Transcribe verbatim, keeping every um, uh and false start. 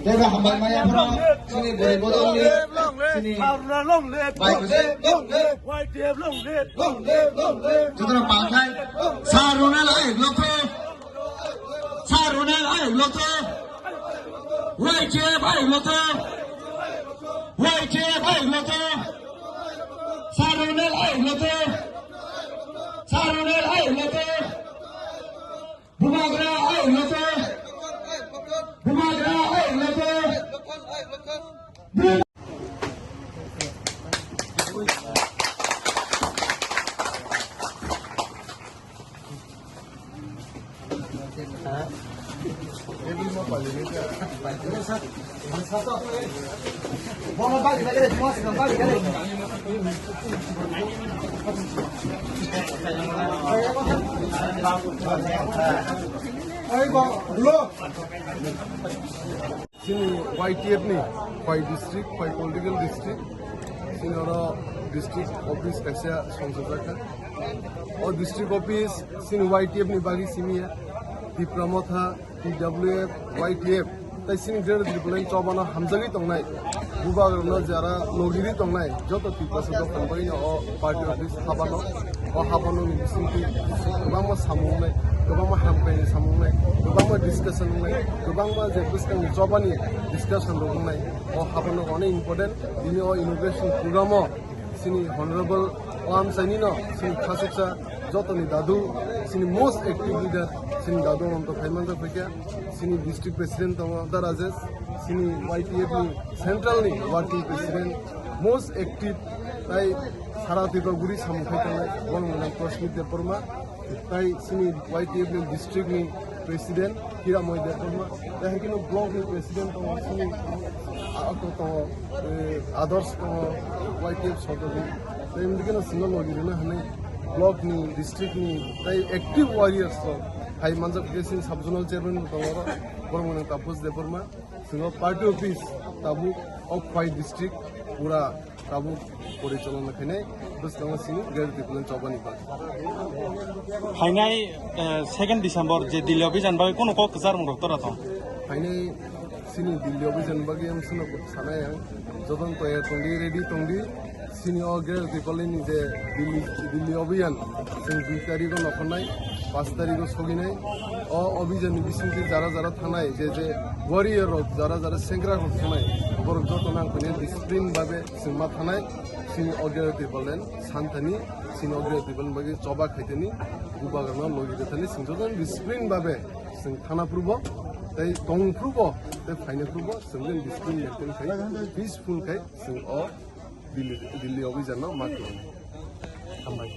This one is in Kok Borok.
Tei hambai maya phano chini bwrwi bodolni chini bai kwchwng. Jotono palthai. Sir Ronel ayuk lokho. Sir Ronel ayuk lokho. Y T F ayuk lokho. Y T F ayuk lokho. Sir Ronel ayuk lokho. Sir Ronel ayuk lokho. Bubagra ayuk lokho. Bubagra ayuk lokho. Chini Y T F ni Khwai district, Khwai political district, chini oro district office kaisa songchajak kha. O district office chini Y T F ni bagwi simi ya, Tipra Motha, T W F, Y T F, tai chini Greater Tipraland chobano hamjagwi tongnai, bubagrano jara logiri tongnai, joto Tiprasa dophani bagwino o party office habano, o habano ni bisingtwi kwbangma samung wngnai, kwbangma hamkrai ni samung wngnai, kwbangma discussion wngnai, kwbangma je bwskangni chobani discussion rok wngnai, o habano onek important. Bini o inauguration program o chini honorable o amchaini no chini khasuksa jotoni dadu, chini most active leader chini dadu Ananta phaimanjak phaikha, chini district president tongo Da Rajesh, chini Y T F ni central ni working president, most active, tai sara Tripura guri samung khai tongnai borok ni nang Prashmit Debbarma, tai chini Y T F ni district ni president Hiramoy Debbarma, tai hai kheno block ni president tongo chini, a, ako tongo, eh, Adarsh tongo, Y T F sodori, tai mdikeno singo logi rina hwnwi block ni, district ni, tai active warriors rok hai manjak khe chini sub zonal chairman bo tongo oro, borok ni nang Taposh Debbarma. Singo party office tabuk o Khwai district pura tabuk porichalona khainai bwskango chini Greater Tipraland chobani bagwi. Phainai, eh, second December je Delhi obijan bagwi kono kok kwcharmung rok tora tong? Phainai chini Delhi obijan bagwi ang chwngno sanai ang, jotono toyar tongdi, ready tongdi. Chini o Greater Tipraland ni je Delhi, Delhi Abhiyan, chwng dui tarikh o nokhornai, panch tarikh o soginai. O Abhiyan ni bisingtwi jara jara thanai, je je warrior rok, jara jara sengra rok thanai, borok joto nang phani discipline babe chwng ma thanai. Chini o Greater Tipraland santhani, chini o Greater Tipraland bagwi choba khaitani, bubagrano logi rwthani, chwng joto discipline babe chwng thana phurubo, tei tong phurubo, tei phaina phurubo, chwng discipline maintain khai, peaceful khai chwng o Delhi, Delhi Abhiyan no ma khlai. Hambai.